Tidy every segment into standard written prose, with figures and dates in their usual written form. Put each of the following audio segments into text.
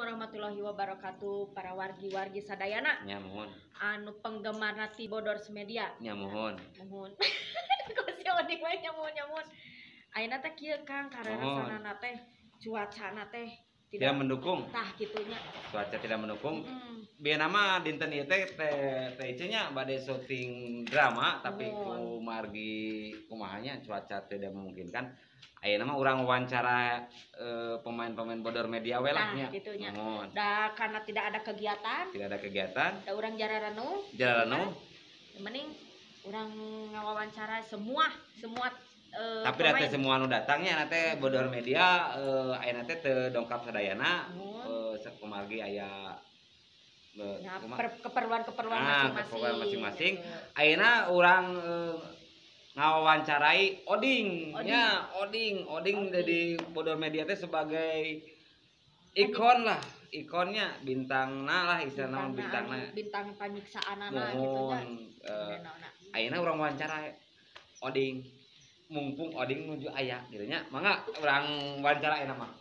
Warahmatullahi wabarakatuh, para wargi-wargi sadayana Nya, muhun. Anu penggemar ti Bodor Media. Nya, muhun. Muhun. Kok si Oding wae nyamun nyamun. Ayeuna teh kieu, Kang, karena teh cuacana teh tidak mendukung. Tah, kitunya. Cuaca tidak mendukung. Biar nama dinten ieu teh teh teh Ice nya bade syuting drama, tapi ku margi kumahanya cuaca tidak memungkinkan. Ayeuna mah urang wawancara pemain-pemain Bodor Media we lah Nah, nya. gitunya. Muhun. Da karena tidak ada kegiatan, Tidak ada kegiatan, da urang jararanu, jararanu, mending urang ngawawancara semua semua tapi da teh pemain. Semua nu datangnya teh Bodor Media ayeuna teh teu dongkap sadayana. Muhun. Kumargi aya Ya, kumaha? Keperluan-keperluan Ah, masing-masing. Keperluan masing-masing. Gitu. Ayeuna urang ngawawancarai Oding. Oding. Nya, Oding, Oding. Oding. Jadi Bodor Media teh sebagai ikon lah, ikonnya, bintangna lah istilahna mah, bintangna. Anu, bintang panyiksaanana gitu nya. Muhun, ayeuna urang wawancara Oding, mumpung Oding nuju aya gitu nya. Mangga urang wawancara ayeuna mah.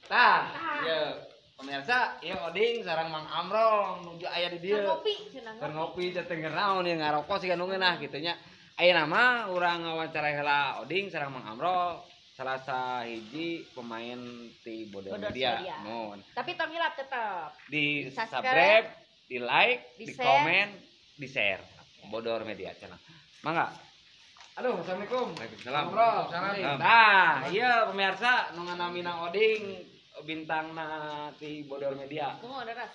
Tah, ieu pemirsa, ieu Oding sareng Mang Amrol nuju aya di dieu. Ngopi cenah. Keur ngopi teh teu naon ieu, ngarokok siga nu ngeunah kitu nya. Ayeuna mah urang ngawancara heula Oding sareng Mang Amrol, salah sahiji pemain ti Bodor Bodor Media. Media. Muhun. Tapi tong hilap tetep Di Di subscribe, subscribe, di like, di di share. Komen, di share. Bodor Media channel. Mangga. Aduh, assalamualaikum. Waalaikumsalam. Amrol. Waalaikumsalam. Nah, iya pemirsa, nu nganamina Oding, bintangna ti Bodor Media. Kumaha deras?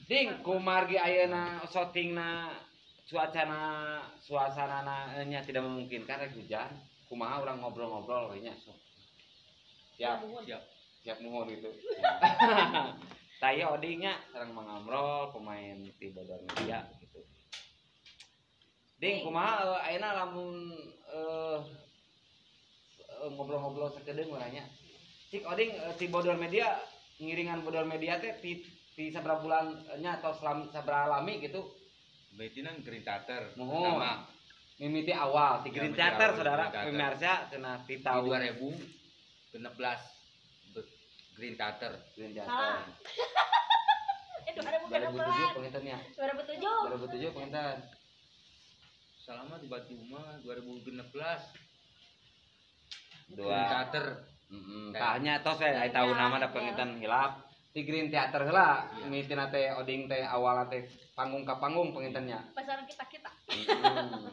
Ding, kumargi ayeuna syutingna cuacana suasanana nya tidak memungkinkan, rek hujan. Kumaha urang ngobrol-ngobrol we nya? Siap. Muhun. Siap. Siap, muhun gitu. Tah, ieu Odingnya sareng Mang Amrol, pemain ti Bodor Media gitu. Ding, kumaha ayeuna lamun ngobrol-ngobrol sakedeung urang nya. Cik Oding, ti Bodor Media, ngiringan Bodor Media teh ti sabaraha bulan nya atau selam sabaraha lami gitu? Berarti nang Green Theater. Muhun. Pertama. Mimiti awal ti Ya, Green mimiti Theater, awal, saudara Green Theater. pemirsa, cenah ti Di tahun 2016 Green Theater. Green Theater. Salah. Eh, 2007 2016. pengintennya. 2007. 2007 penginten. Selama di Batu mah 2016 Green Dua. Theater. Tah nya tos we aya tahun nama da penginten hilap. Di Green Theater heula Iya. mimitina teh Oding teh, awalna teh panggung ka panggung pengintennya. Pasaran kita-kita.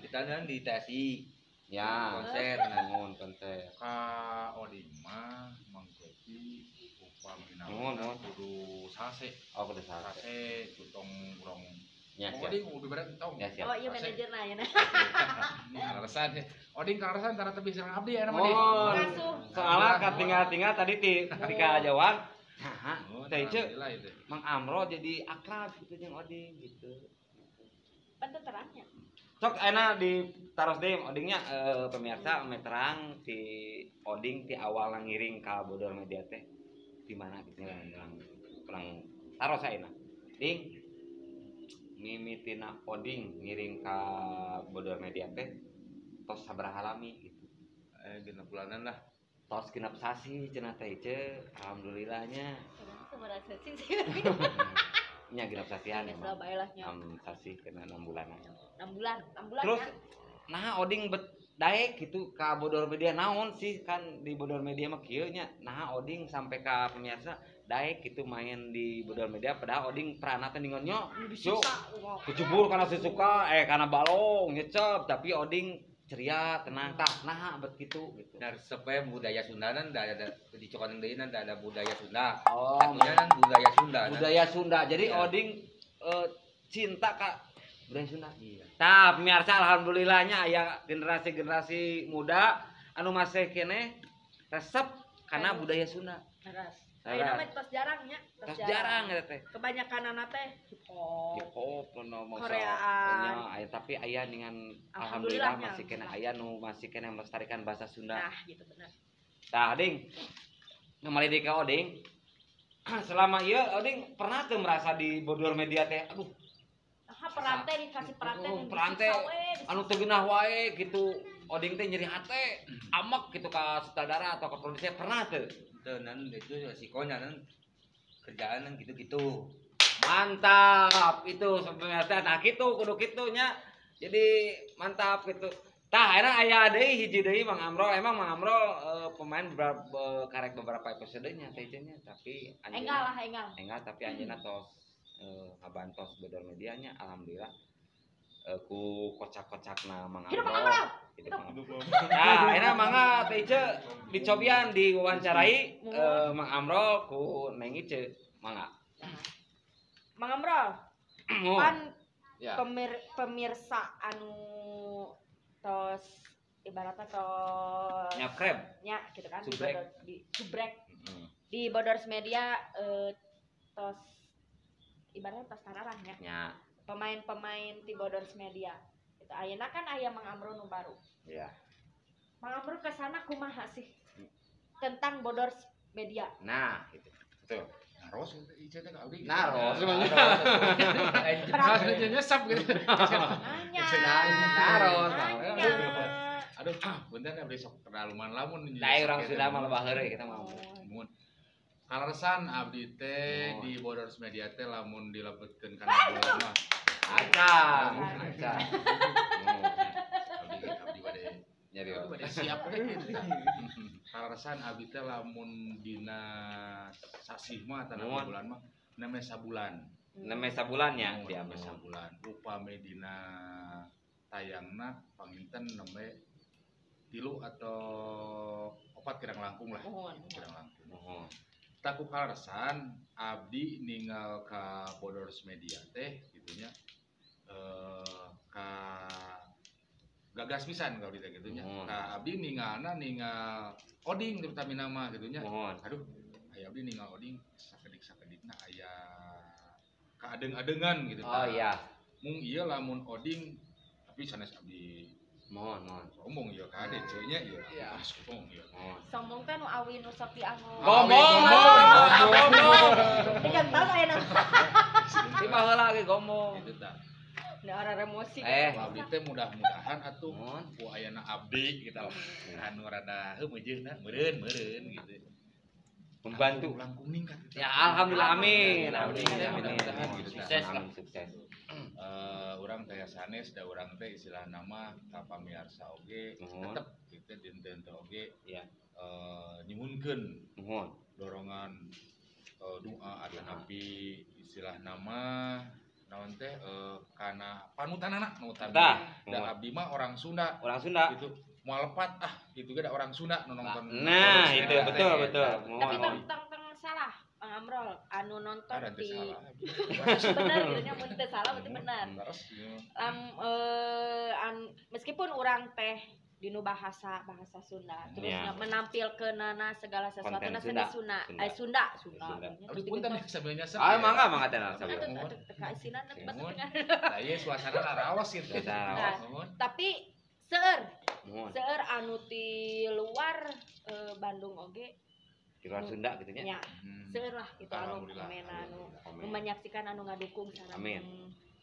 Kita kan di TSI Ya, konser nah. Muhun, konser. Ka Oding mah Mang Kopi upamina Muhun, muhun. kudu sase. Oh, kudu sase. Sase tong urang. Ya, siap. Oding kudu beres tong. Ya, siap. Oh, iya Sase. manajerna ya. Alasan Oding kaleresan tara tebih sareng abdi aya mah, Ding. Muhun. Ngasuh. Soalnya katinggal-tinggal tadi ti ketika jauhan. Nah, Oh, teh Ice, alhamdulillah itu. Mang Amro jadi akrab gitu jeung Oding gitu. Pan teu terangnya. Sok ayeuna di taros deui Odingnya, pemirsa, meterang ti Oding ti awal ngiring ka Bodor Media teh di mana gitu nya, urang urang taros ayeuna. Ding, mimitina Oding ngiring ka Bodor Media teh tos sabaraha lami gitu? 6 bulanan lah. Tos 6 sasih cenah teh Ice, alhamdulillahnya. Sabaraha sasih sih? Nya, 6 sasihan Geus emang. lah bae lah nya. 6 sasih kena 6 bulanan. 6 bulan, 6 bulan Terus ya. nah, Oding bet daek gitu ka Bodor Media naon sih? Kan di Bodor Media mah kieu nya. Nah, Oding sampai ka pemirsa daek gitu main di Bodor Media, padahal Oding peranna teh ningonnya Nu disiksa. Wah. Kecebur karena suka karena balong nyecep, tapi Oding ceria, tenang. Tah, nah bet gitu gitu. Nah, supaya budaya Sunda nan da ada di Cokoneng deui nan da ada budaya Sunda. Oh, Satunya nan budaya Sunda nan. Budaya Sunda. Jadi Iya. Oding cinta ka budaya Sunda. Iya. Tah, pemirsa, alhamdulillahnya aya generasi-generasi muda anu masih keneh resep karena budaya Sunda. Leres. Leres. Ayeuna mah tos jarang nya, Tos jarang eta teh. Kebanyakan anak teh hip hop. Hip hop nu masa Koreaan. nya aya, tapi aya dengan alhamdulillah Alhamdulillahnya, masih keneh aya nu masih keneh melestarikan bahasa Sunda. Nah, gitu bener. Tah, Ding. Kembali deui ka Oding. Selama ieu Oding pernah tuh merasa di Bodor Media teh aduh, Nah, peran teh dikasih peran teh Oh, nu peran teh disiksa we, disiksa. anu teu geunah wae gitu, Oding teh nyeri hate, amek gitu ka sutradara atau ka produser, pernah tuh? Itu Henteu nan itu resikonya nan kerjaan nan gitu-gitu. Mantap itu sebenarnya nah kitu kudu kitu nya. Jadi mantap gitu. Tah ayeuna aya deui hiji deui Mang Amrol. Emang Mang Amrol pemain beberapa karek beberapa episode nya teh nya tapi Enggal lah enggal. Enggal tapi anjeunna tos ngabantos Bodor Media nya alhamdulillah. Ku kocak-kocakna Mang Amrol. Hidup Mang Amrol. Hidup Mang Amrol. Nah, ayeuna mangga Teh Ice dicobian diwawancarai Mang Amrol ku Neng Ice. Mangga. Mang Amrol. Pan ya. Pemirsa anu tos ibaratnya tos nyakreb nya gitu kan subrek. Di subrek. Di Bodors Media tos ibaratnya tos tararah nya. Nya. Pemain-pemain di Bodors Media. Itu ayeuna kan aya Mang Amro nu baru. Iya. Mang Amro kesana kumaha sih tentang Bodors Media? Nah, gitu. Betul. Naros ieu teh ka abdi. Naros. Naros nyesap gitu. Nanya. Naros. Aduh, punten abdi sok terlalu lamun. Nah, urang Sunda mah lebah heureuy kita mah. Mun. Kaleresan abdi teh di Bodors Media teh lamun dilebetkeun kana bulan mah. Aca. Aca. Abdi bade nyari abdi siap we gitu. Kaleresan abdi teh lamun dina sasih mah tanah bulan mah neme sabulan. Neme sabulan ya, neme sabulan. Upami dina tayangna panginten neme 3 atau 4 kirang langkung lah. Kirang langkung. Mohon. Taku kaleresan abdi ninggal ka Bodors Media teh gitunya ka gagas pisan kalau diteh gitunya. Ka abdi ninggalna ninggal Oding terutama mah gitunya. Aduh, aya abdi ninggal Oding sakedik-sakedikna aya kaadeng-adengan gitu. Oh iya. Mung ieu lamun Oding tapi sanes abdi mohon. Sombong ieu ka ade ceu nya ieu. Ah, sombong ieu. Sombong teh nu awi nu sok dianggo. Gombong. Gombong. Digantos ayeuna. Di baheula ge gombong. Gitu tah. Da arah emosi. Abdi teh mudah-mudahan atuh ku ayana abdi kita lah. Anu rada heuh meujeuna meureun gitu. Membantu langkung ningkat. Ya alhamdulillah amin. Amin. Mudah-mudahan gitu. Sukses lah, sukses. Urang teh sanes da urang teh istilah nama ka pamiarsa oge tetep kita dinten teh oge ya. Nyuhunkeun mohon dorongan doa atanapi istilah nama naon teh kana panutanana nu tadi. Da abdi mah orang Sunda. Orang Sunda. Gitu. Moal lepat ah gitu ge da orang Sunda nu nonton. Nah, itu betul betul. Tapi tong salah Mang Amrol anu nonton di bener gitu nya mun teu salah berarti bener. Meskipun urang teh dinu bahasa Sunda terus ya. Menampilkeunana segala sesuatu na seni Sunda. Sunda. Abdi punten sambil nyasap. Ah mangga mangga teh sambil. Teu kaisinan teu tengah. Lah ieu suasana laraos gitu. Tapi seueur anu ti luar Bandung oge di luar Sunda gitu nya. Ya. Seueur lah gitu anu komen anu menyaksikan anu ngadukung sareng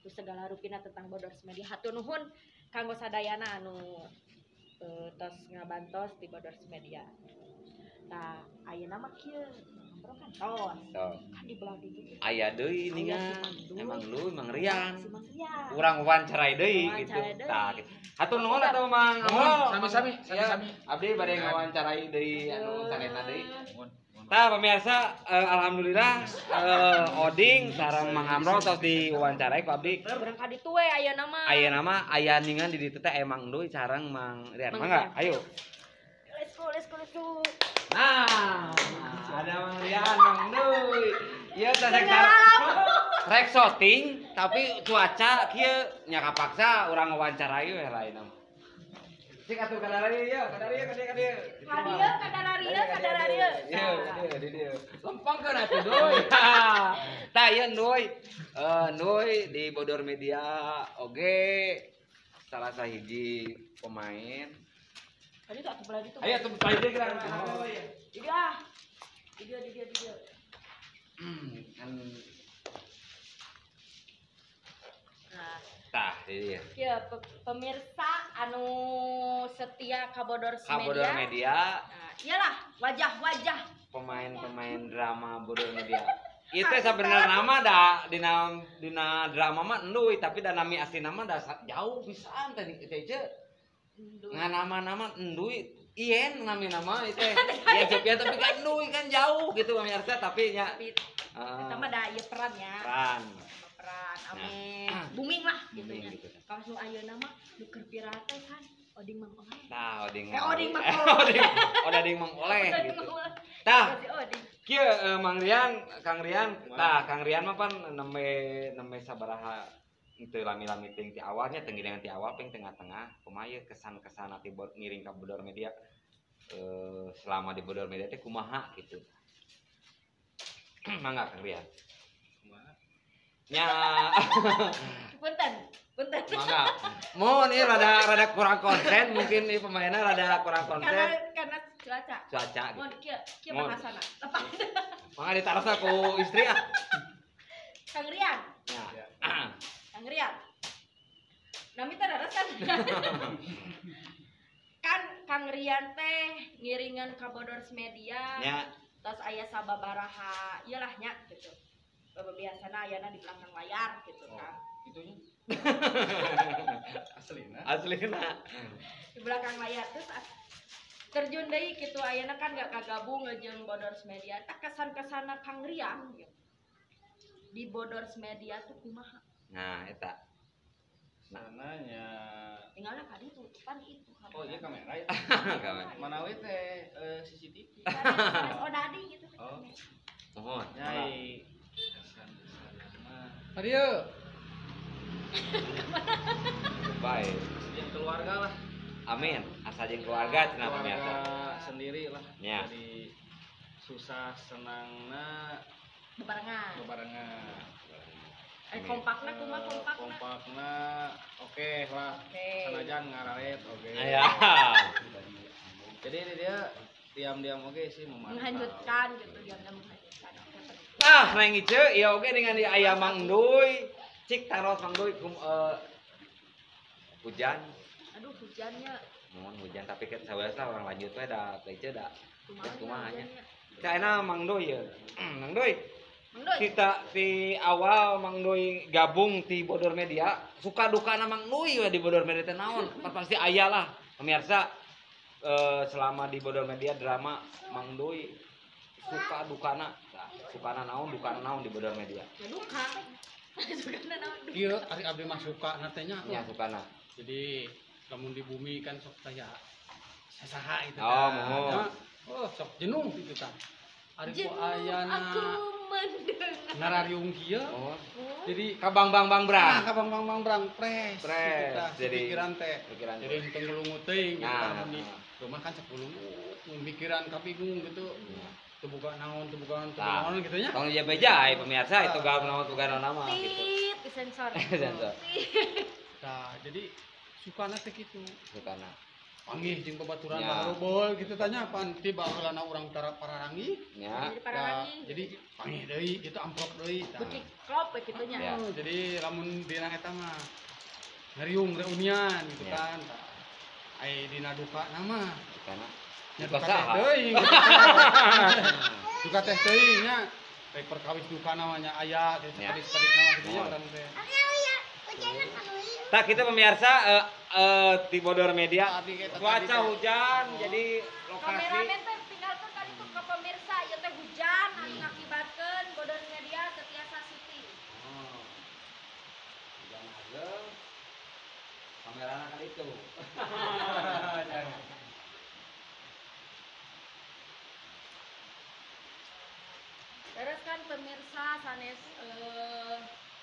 segala rupina tentang Bodors Media. Hatur nuhun kanggo sadayana anu tos ngabantos di Bodors Media. Tah ayeuna mah kieu Amro kan tos. Kan di belah ditu teh aya deui ningan. Emang lu Mang Rian. Si Mang Rian. Urang wawancarai deui gitu. Tah gitu. Hatur nuhun atuh Mang Amro. Sami-sami, sami-sami. Abdi bade ngawancarai deui anu sanetna deui. Tah pemirsa alhamdulillah Oding sareng Mang Amro tos diwawancarai ku abdi. Urang ka ditu we ayeuna mah. Ayeuna mah aya ningan di ditu teh emang deui sareng Mang Rian. Mangga, ayo. Let's go, let's go, let's go. Nah, ada Mang Rian, Mang Duy. Ieu teh rek syuting tapi cuaca kieu nya kapaksa urang wawancarai we lain mah. Cik atuh kadararia ieu, kadararia ka dieu ka dieu. Ka dieu kadararia kadararia. Ieu ka dieu di dieu. Lempangkeun atuh Duy. Tah ieu Duy. Duy di Bodor Media oge salah sahiji pemain. Tadi tuh atuh belah ditu. Ayo atuh belah ditu kita. Di dieu ah. Di dieu di dieu di dieu. Kan Nah, tah di dieu. Ya, pemirsa anu setia ka Bodor Media. Ka Bodor Media. Nah, iyalah wajah-wajah pemain-pemain drama Bodor Media. Itu sebenarnya nama da dina drama mah Enduy, tapi da nami asli nama da jauh pisan teh teh Ice. Nganama-nama Enduy, Ien nami nama itu. Ien Sopian tapi kan Enduy kan jauh gitu pemirsa tapi nya. Eta mah da ieu peran ya. Peran. Peran ame booming lah gitu nya. Kalau nu ayeuna mah nu keur viral teh kan Oding Mang Oleh. Nah, Oding. Oding Mang Oleh. Oding Mang Oleh gitu. Tah. Kieu Mang Rian, Kang Rian, tah Kang Rian mah pan nembe sabaraha teu lami-lami teuing ti awalnya teu ngiringan ti awal ping tengah-tengah kumaha ieu kesan-kesan ti ngiring ka Bodor Media selama di Bodor Media teh kumaha gitu. Mangga Kang Rian. Kumaha? Nya. Punten. Mangga. Mohon ieu rada kurang konsen mungkin ieu pemainna rada kurang konsen. Karena cuaca. Cuaca gitu. Mohon kieu bahasana. Lepas. Mangga ditarosna ku istri ah. Kang Rian. Ya. Kang Rian. Nami teh raras kan. Kan Kang Rian teh ngiringan ka Bodors Media. Ya. Terus aya sababaraha ieu lah nya gitu. Biasana ayana di belakang layar gitu kan. Itunya. Aslina. Aslina. Di belakang layar terus terjun deui kitu ayana kan gak kagabung jeung Bodors Media. Tah kesan-kesana Kang Rian gitu. Di Bodors Media tuh kumaha? Nah, eta. Sananya tinggalna ka ditu pan itu. Oh iya kamera ya. Kamera. Manawi teh CCTV. Oh dadi gitu. Oh. Mohon. Nyai kesan-kesan mah. Tadi yeuh. Baik. Jeung keluarga lah. Amin. Asa jeung keluarga cenah pemirsa. Sendiri lah. Ya. Jadi susah senangna bebarengan. Bebarengan. Kompakna kumaha kompakna? Kompakna oke lah. Okay. Sanajan ngararet oke. Aya. Jadi dia diam-diam oke sih memantau. Menghanyutkan gitu, diam-diam menghanyutkan. Ah, neng Ice, ieu oge dengan di aya Mang Enduy. Cik taros Mang Enduy hujan. Aduh hujannya. Mohon hujan tapi kan saweus lah orang lanjut we da teh Ice da. Kumaha nya. Caena Mang Enduy ye. Mang Enduy. Kita di awal Mang Enduy gabung di Bodor Media, suka dukana Mang Enduy we di Bodor Media teh naon? Pasti aya lah pemirsa selama di Bodor Media drama Mang Enduy suka dukana. Nah, sukana naon, dukana naon di Bodor Media. Ya duka. Sukana naon duka. Ieu ari abdi mah suka na teh nya. Nya sukana. Jadi lamun di bumi kan sok taya sasaha itu Oh, mohon. Oh, sok jenuh gitu tah. Ari ku ayana narariung kieu. Oh. Jadi ka bang bang bang brang. Ka bang bang bang brang pres. Gitu, jadi pikiran teh. Pikiran. Jadi teu ngelungut teuing gitu nah, kan di rumah kan sepulungut, pikiran kabingung gitu. Teu boga naon, teu boga naon, teu boga naon gitu nya. Tong beja pemirsa itu gak naon teu naon nama gitu. Tit disensor. Sensor. Nah, jadi sukana teh kitu. Sukana. Panggih jeung babaturan barobol gitu tanya pan ti baheulana urang tara pararangi. Ya. Jadi panggih deui gitu amplop deui tah. Beuki klop we kitu nya. Jadi lamun dina eta mah ngariung reunian gitu kan. Ai dina duka nama. Dukana. Nya duka teh teuing. Duka teh teuing nya. Rek perkawis duka namanya aya gitu sakedik-sakedik nama kitu nya urang teh. Tah kita pemirsa di Bodor Media cuaca hujan jadi lokasi kameramen teh tinggalkeun kali itu ke pemirsa ieu teh hujan anu ngakibatkeun Bodor Media teu tiasa syuting. Oh. Hujan ageng. Kamerana kali itu. Terus kan pemirsa sanes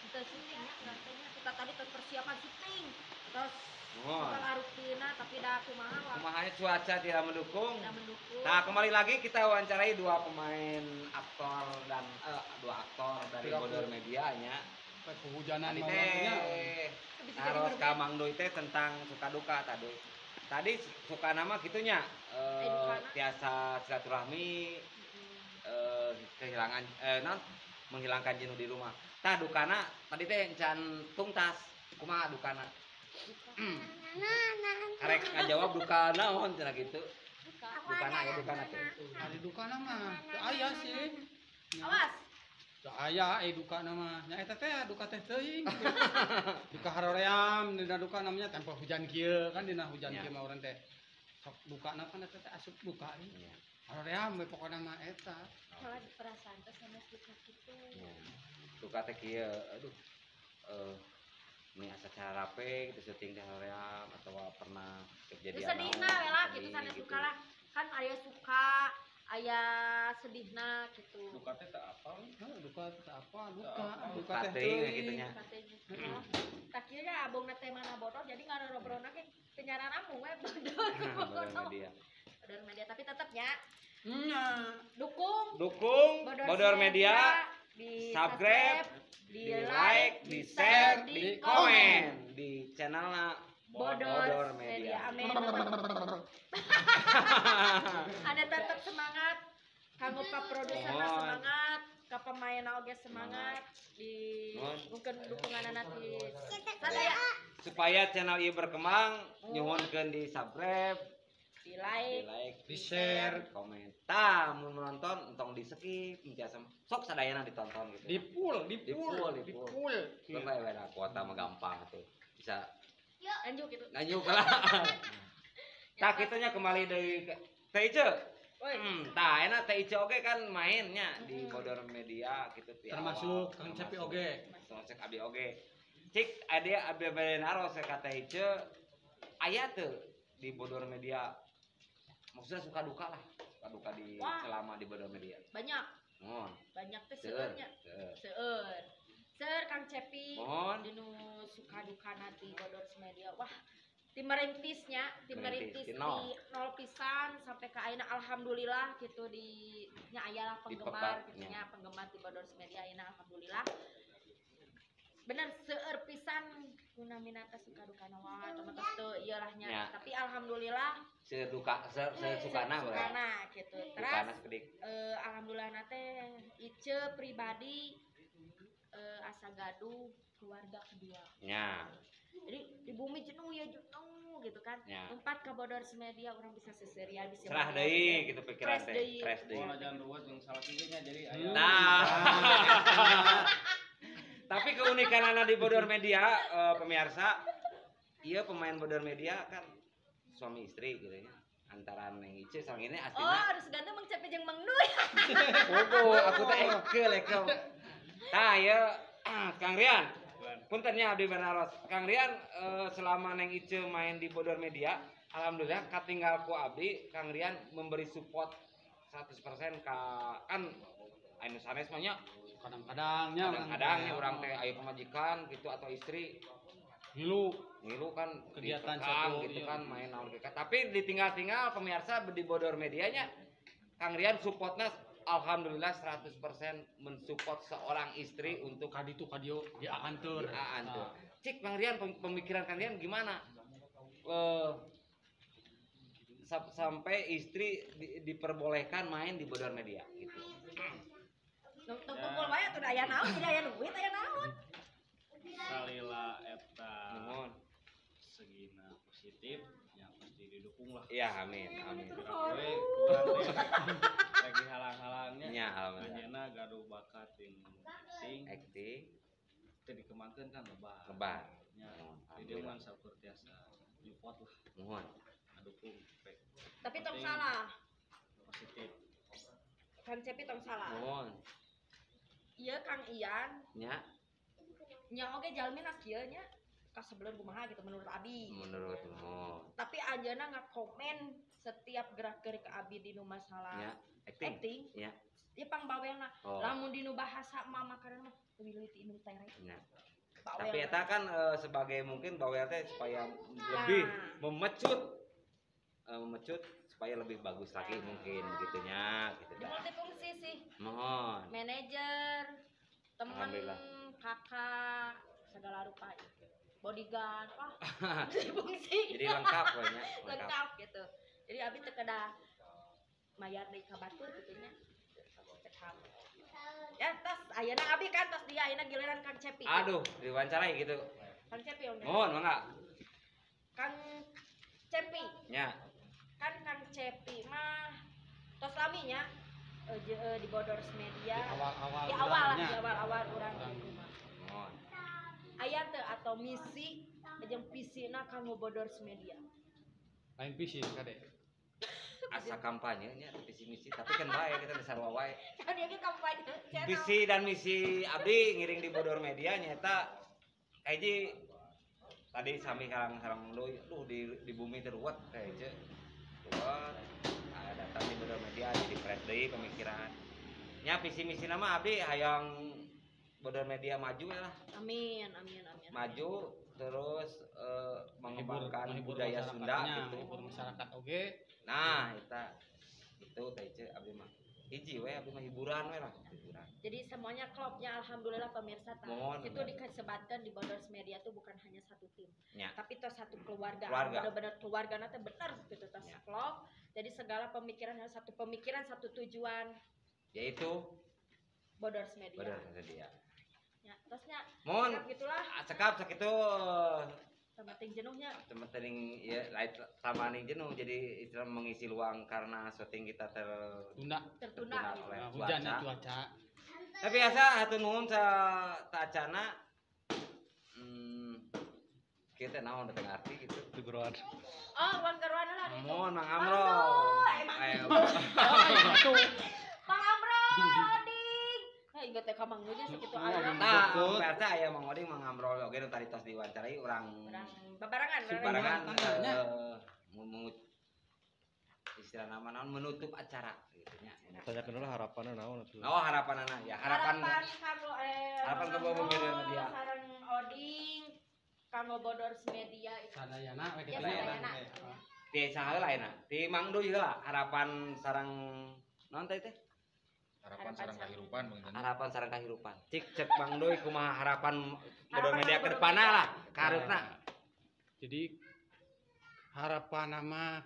kita syutingnya nantinya kita tadi persiapan syuting terus rutina tapi dah kumaha kumahanya cuaca tidak mendukung. Tidak mendukung. Nah, kembali lagi kita wawancarai dua pemain aktor dan dua aktor dari Bodor Media nya. Kehujanan teh. Taros ka Mang Doi teh tentang suka duka tadi. Tadi suka nama gitunya tiasa silaturahmi kehilangan menghilangkan jenuh di rumah. Tah dukana tadi teh encan tungtas kumaha dukana? Karek ngajawab duka naon cenah gitu. Duka. Dukana ya dukana teh. Ari dukana mah teu aya sih. Awas. Teu aya dukana mah. Nya eta teh duka teh teuing. Duka haroream dina duka namanya tempo hujan kieu kan dina hujan kieu mah urang teh. Sok dukana kan eta teh asup duka. Haroream we pokona mah eta. Kalau perasaan teh sanes duka kitu. Duka teh kieu aduh. Ini asa carape gitu syuting teh haroream atau pernah kejadian sedihna we lah kitu sanes duka lah. Kan aya suka, aya sedihna gitu. Duka teh teu apal. Heuh, duka teh apa? Duka, duka teh teuing kitu nya. Tah kieu nya abongna teh mana bodor jadi ngarobrolna ge teu nyararambung we bodor. Media. Bodor media tapi tetep nya. Nya. Dukung. Dukung Bodor Media, di subscribe, di like, di share, di komen di channelna Bodor Media. Amin. Ada tetap semangat, kanggo ka produserna semangat, ka pemainna oge semangat, di mungkin dukungan nanti. Sadaya supaya channel ieu berkembang, nyuhunkeun di subscribe, di like, di share, komen. Tah, mun menonton entong di skip, biasa sok sadayana ditonton gitu. Di full, di full, di full. Bae we kuota mah gampang tuh. Bisa lanjut gitu. Lanjut lah. Tah kitunya kembali dari Teh Ice. Tah enak Teh Ice oge kan mainnya di Bodor Media gitu ti termasuk Kang Cepi oge. Termasuk abdi oge. Cik ade abdi bade naros ka Teh Ice aya teu di Bodor Media. Maksudnya suka duka lah, suka duka di selama di Bodor Media. Banyak. Mohon. Banyak teh seueurnya. Seueur. Seur Kang Cepi dinu suka duka nanti Bodor Media. Wah, tim merintisnya, tim merintis di nol pisan sampai ke ayeuna alhamdulillah gitu di nya aya lah penggemar gitu nya, penggemar di Bodor Media ayeuna alhamdulillah. Bener seueur pisan guna minata suka dukana wah teman-teman teu ieu lah nya. Tapi alhamdulillah seueur duka seueur sukana sukana gitu. Terus alhamdulillah na teh Ice pribadi asa gaduh keluarga kedua. Ya. Jadi di bumi jenuh ya jenuh gitu kan. Empat ke Bodor Media orang bisa seserian bisa cerah deui gitu pikiran teh, fresh deui. Moal jangan ruwet jeung salah nya jadi aya. Nah. Tapi keunikanana di Bodor Media pemirsa, iya pemain Bodor Media kan suami istri gitu ya. Antara Neng Ice sareng ini aslinya. Oh, harus ganti Mang Cepi jeung Mang Nuy. Bogo, aku teh ekel ekel. Tah ya, Kang Rian. Punten nya abdi banaros. Kang Rian selama Neng Ice main di Bodor Media, alhamdulillah katinggal ku abdi Kang Rian memberi support 100% ka kan anu sanes mah nya kadang-kadangnya urang teh aya pamajikan gitu atau istri ngilu kan kegiatan satu gitu kan main naon ke. Tapi ditinggal-tinggal pemirsa di Bodor Medianya Kang Rian supportnya alhamdulillah 100% mensupport seorang istri untuk kaditu kadio diantur. Diantur. Cik Kang Rian pemikiran Kang Rian gimana? Sampai istri diperbolehkan main di Bodor Media gitu. Tunggu wae atuh aya naon, tidak aya duit, aya naon. Salila eta segina positif ya pasti didukung lah. Iya, amin, amin. Lagi halang-halangnya. Nya, alhamdulillah. Anjeunna gaduh bakat jeung acting. Teu dikembangkeun kan lebar. Lebar. Nya, di dieu mah saukur tiasa nyupport lah. Mohon. Dukung. Tapi tong salah. Positif. Kang Cepi tong salah. Mohon. Iya Kang Ian. Nya. Nya oge jalmina kieu nya. Kasebeleun kumaha gitu menurut abi. Menurut mohon. Tapi anjeunna ngakomen setiap gerak-gerik abi dinu masalah nya, acting. Nya. Ieu pangbawelna. Oh. Lamun dinu bahasa mama karena mah leuwih leuwih ti indung tere. Nya. Tapi eta kan sebagai mungkin bawel teh supaya lebih memecut supaya lebih bagus lagi mungkin begitunya gitu. Di multifungsi sih. Mohon. Manajer, teman, kakak, segala rupa. Bodyguard, wah. Multifungsi. Jadi lengkap pokoknya. Lengkap gitu. Jadi abi teu kedah mayar deui ka batur kitu nya. Cekap. Ya tas ayeuna abi kan tas dia ayeuna giliran Kang Cepi. Aduh, diwawancarai gitu. Kang Cepi oge. Mohon, mangga. Kang Cepi. Nya. Kan Kang Cepi mah Tos laminya di Bodors Media. Di awal-awal. Di awal lah, di awal-awal urang kumaha. Aya teu atau misi jeung visina kanggo Bodors Media. Lain visi kade. Asa kampanye nya visi misi tapi kan bae kita dasar wae. Kan ieu kampanye. Visi dan misi abdi ngiring di Bodor Media nyata hiji tadi sami karang-karang deui duh di bumi teruat kayak ruwet. Datang di Bodor Media jadi fresh deui pemikiran. Nya visi misi nama abdi hayang Bodor Media maju lah. Amin amin amin. Maju terus mengembangkan budaya Sunda gitu. Menghibur masyarakat oge. Nah, eta itu teh ce abdi mah. Hiji we abdi mah hiburan we lah, hiburan. Jadi semuanya klopnya alhamdulillah pemirsa tah. Itu dikesebatkan di Bodors Media tuh bukan hanya satu tim. Ya. Tapi tos satu keluarga. Bener-bener keluarga teh bener gitu tos ya. Klop. Jadi segala pemikiran harus satu pemikiran, satu tujuan. Yaitu Bodors Media. Bodors Media. Ya, tosnya. Mohon gitulah. Cekap sakitu. Tamating jenuhnya. Tamating ya lain tamating jenuh jadi istilah mengisi luang karena syuting kita tertunda oleh cuaca. Hujannya cuaca. Tapi biasa hatur nuhun sa tacana kita naon teu ngarti gitu. Geroan. Oh, wan geroan lah itu. Mohon Mang Amro. Ayo. Mang Amro, Oding. Nah, inget teh ka Mang Nuja sakitu aya. Tah, pemirsa aya Mang Oding, Mang Amro oge nu tadi tos diwawancarai urang babarengan istilah nama naon menutup acara gitu nya. Tanyakeun heula harapanna naon atuh. Oh, harapanana ya, harapan harapan ka Bodor Media. Sareng Oding kanggo Bodors Media sadayana we kitu ya. Ti saha heula ayeuna? Ti Mang Duy heula harapan sareng naon teh teh? Harapan sareng kahirupan Bang Jani. Harapan sareng kahirupan. Cik cek Mang Duy kumaha harapan Bodor Media ke depanna lah, kaharepna. Jadi harapan mah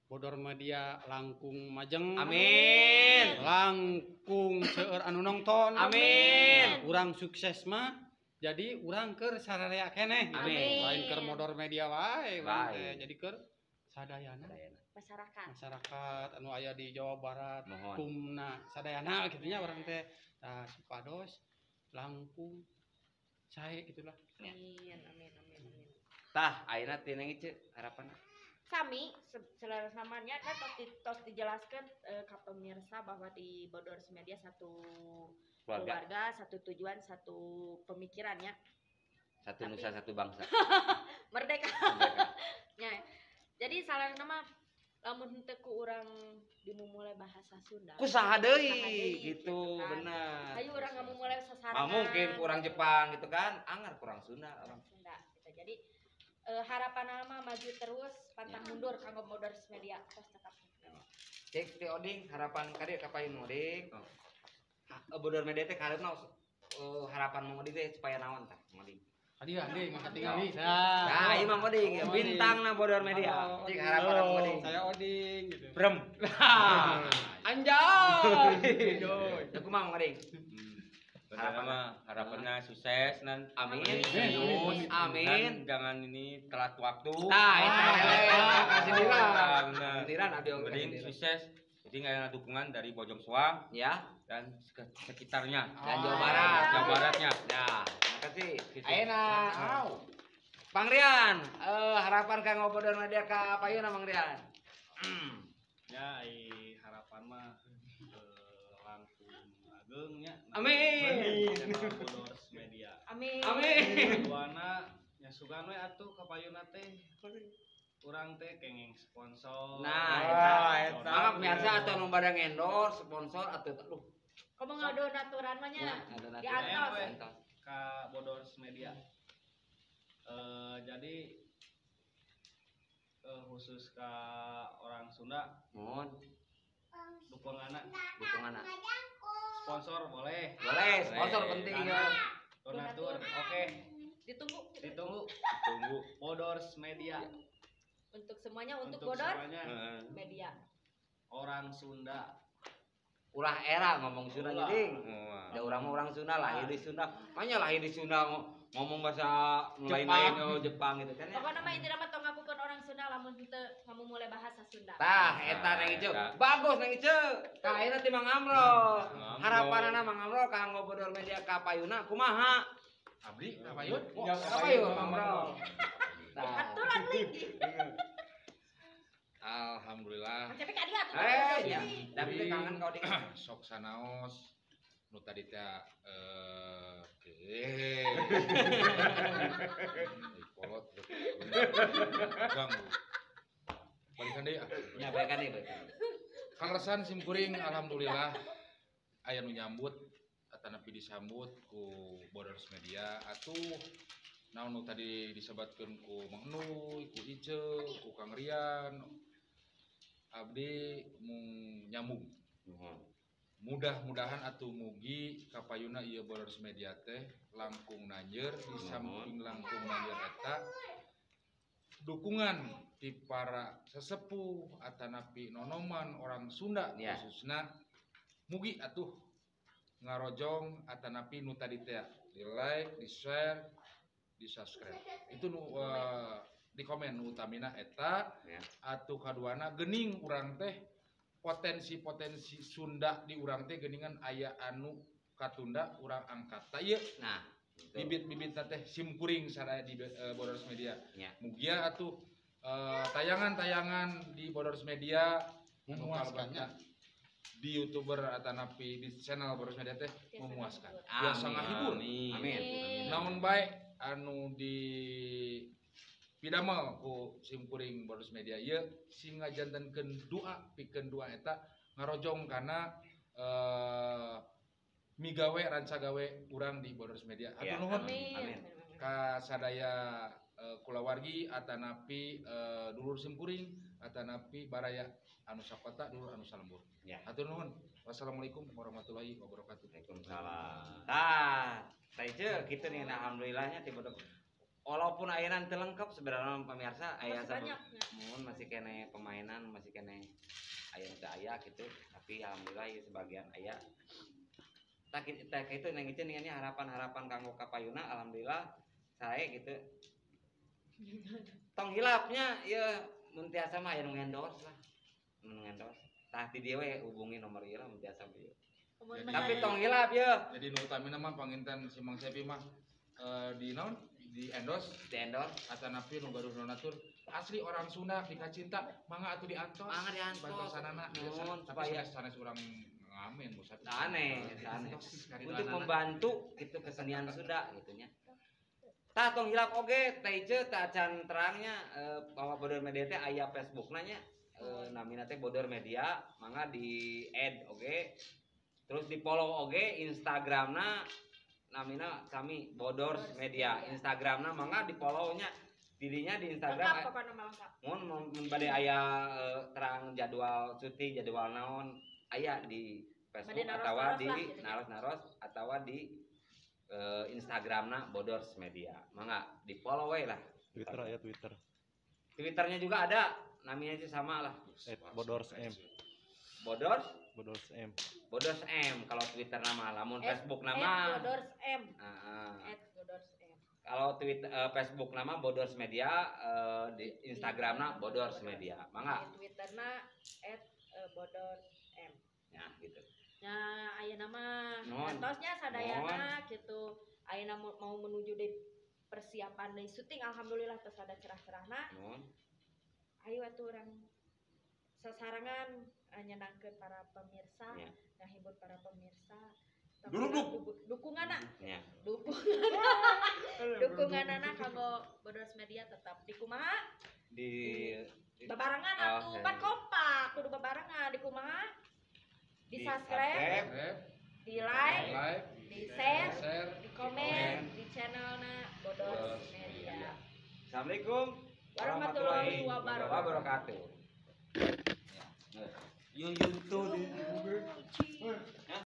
Bodor Media langkung majeng. Amin. Langkung seueur anu nonton. Amin. Urang sukses mah jadi urang keur sararea keneh. Amin. Lain keur Bodor Media wae urang teh. Jadi keur sadayana. Masyarakat. Masyarakat anu aya di Jawa Barat, mohon. Kumna sadayana kitu nya urang teh. Tah supados langkung sae gitulah. Amin amin amin amin. Tah ayeuna teh ceuk harapanna. Sami selaras namanya kan tos dijelaskan ke pemirsa bahwa di Bodors Media satu keluarga, satu tujuan, satu pemikirannya. Satu tapi, nusa satu bangsa. Merdeka. Ya. Jadi salah nama lamun henteu ku urang dimumule bahasa Sunda. Ku saha deui gitu, kan. Bener. Hayu urang ngamumule sasarangan. Ah, mungkin kurang Jepang gitu kan, angar kurang Sunda orang. Sunda gitu. Jadi harapan nama maju terus pantang mundur kanggo Bodors Media terus tetap. Cek teh Oding harapan ka dieu ka payun Oding. Bodor Media teh kaharepna harapan Mang Oding teh supaya naon tah Mang Oding. Tadi ande mah katingali. Nah, ieu Mang Oding bintangna Bodor Media. Cik harapan Mang Oding. Saya Oding gitu. Brem. Anjay. Teu kumaha Mang Oding? Harapannya sukses nan. Amin. Amin. Dan jangan ini telat waktu. Nah, itu kasih sindiran. Abdi penting sukses. Jadi nggak ada dukungan dari Bojong Soang ya dan sekitarnya dan Jawa Barat, Jawa Baratnya. Nah, makasih. Ayeuna. Bang Rian, harapan kanggo Bodor Media ka payuna Bang Rian? Ya, harapan mah langkung ageng nya. Amin. Bodors Media. Amin. Amin. Duana nya sugan we atuh ka payuna teh. Urang teh kenging sponsor. Nah, eta. Mangga pemirsa atau nu bade endorse sponsor atuh aduh. Komo ngadonaturan mah nya. Diantos ka Bodors Media. Jadi khusus ka orang Sunda. Mohon. Dukunganna. Dukunganna. Sponsor boleh. Boleh, sponsor penting ya. Donatur, oke. Ditunggu. Ditunggu. Tunggu. Bodors Media. Untuk semuanya, untuk Bodor semuanya. Media. Orang Sunda. Ulah era ngomong Sunda jadi. Da urang mah orang Sunda lahir di Sunda. Makanya lahir di Sunda ngomong bahasa lain-lain oh Jepang gitu kan ya. Pokoknya mah intina mah tong ngakukeun orang Sunda Sunda lamun teu ngamumule bahasa Sunda. Tah eta Neng Ice. Bagus Neng Ice. Ka ayeuna ti Mang Amro. Harapanana Mang Amro kanggo Bodor Media ka payuna kumaha? Abdi ka payun? Ka payun Mang Amro. Tah. Aturan lagi. Alhamdulillah. Tapi ka dia atuh. Ya. Tapi teh kangen ka Oding. Sok sanaos nu tadi teh kolot ganggu. Balikan deui ah. Ya balikan deui, balikan. Kaleresan simkuring alhamdulillah aya nu nyambut atanapi disambut ku Bodors Media atuh naon nu tadi disebatkeun ku Mang Enuy, ku Ice, ku Kang Rian. Abdi mung nyambung. Mudah-mudahan atuh mugi kapayuna ieu Bodors Media teh langkung nanjeur di samping langkung nanjeur eta dukungan ti para sesepuh atanapi nonoman orang Sunda ya. Khususna mugi atuh ngarojong atanapi nu tadi teh di like, di share, di subscribe. Itu nu di komen nu utamina eta ya. Atuh kaduana geuning urang teh potensi-potensi Sunda di urang teh geuningan aya anu katunda urang angkat. Ta ieu. Nah, bibit-bibit teh simkuring sadaya di Bodors Media. Ya. Mugia atuh tayangan-tayangan di Bodors Media memuaskannya di YouTuber atanapi di channel Bodors Media teh memuaskan. Biasa ngahibur. Amin. Naon bae anu di pidamel ku simkuring Bodors Media ieu sing ngajantenkeun doa pikeun doa eta ngarojong kana migawe rancagawe urang di Bodors Media. Hatur nuhun. Amin. Ka sadaya kulawargi atanapi dulur simkuring atanapi baraya anu sakota dulur anu salembur. Ya. Hatur nuhun. Wassalamualaikum warahmatullahi wabarakatuh. Waalaikumsalam. Tah, tah ieu kitu nih alhamdulillahnya ti Bodor. Walaupun ayeuna teu lengkap sebenarnya pemirsa aya mun masih kene pemainan masih kene aya teu aya gitu, tapi alhamdulillah ieu sebagian aya. Tak itu nang ieu nih harapan-harapan kanggo kapayuna alhamdulillah sae gitu. Tong hilapnya ieu mun tiasa mah aya nu ngendorse lah. Nu ngendorse. Tah di dieu we hubungi nomor ieu lah mun tiasa ieu. Tapi tong hilap ieu. Jadi nu utamina mah panginten si Mang Sepi mah di naon? Di endorse, atanapi nu gaduh donatur asli orang Sunda dikacinta mangga atuh diantos. Mangga diantos. Bantosanana tapi sanes urang ngamen bosan. Aneh. Untuk membantu gitu kesenian Sunda gitu nya. Tah tong hilap oge teh ieu teh acan terangnya bahwa Bodor Media teh aya Facebookna nya namina teh Bodor Media mangga di add oge. Terus di follow oge Instagramna namina sami Bodors Media. Instagramna mangga di follow nya dirinya di Instagram. Mun mun bade aya terang jadwal cuti, jadwal naon aya di Facebook atau di naros-naros atau di Instagramna Bodors Media. Mangga di follow we lah. Twitter ya Twitter. Twitternya juga ada, namanya sih sama lah. @bodorsm. Bodors? Bodors M. Bodors M kalau Twitter nama, lamun Facebook nama @bodorsm. @bodorsm. Kalau Twitter Facebook nama Bodors Media, di Instagramna Bodors Media. Mangga. Di Twitterna @bodorsm. Ya gitu. Nah, ayeuna mah antosnya sadayana gitu. Ayeuna mau menuju di persiapan deui syuting alhamdulillah tos ada cerah-cerahna. Ayo atuh urang sasarangan nyenangkeun para pemirsa, ya. Ngahibur para pemirsa. Dukunganna. Ya. Dukunganana kanggo Bodors Media tetap di kumaha? Di babarengan atuh pan kompak kudu babarengan di kumaha? Di subscribe, di like, di share, di komen di channelna Bodors Media. Assalamualaikum warahmatullahi wabarakatuh. Yun tuh.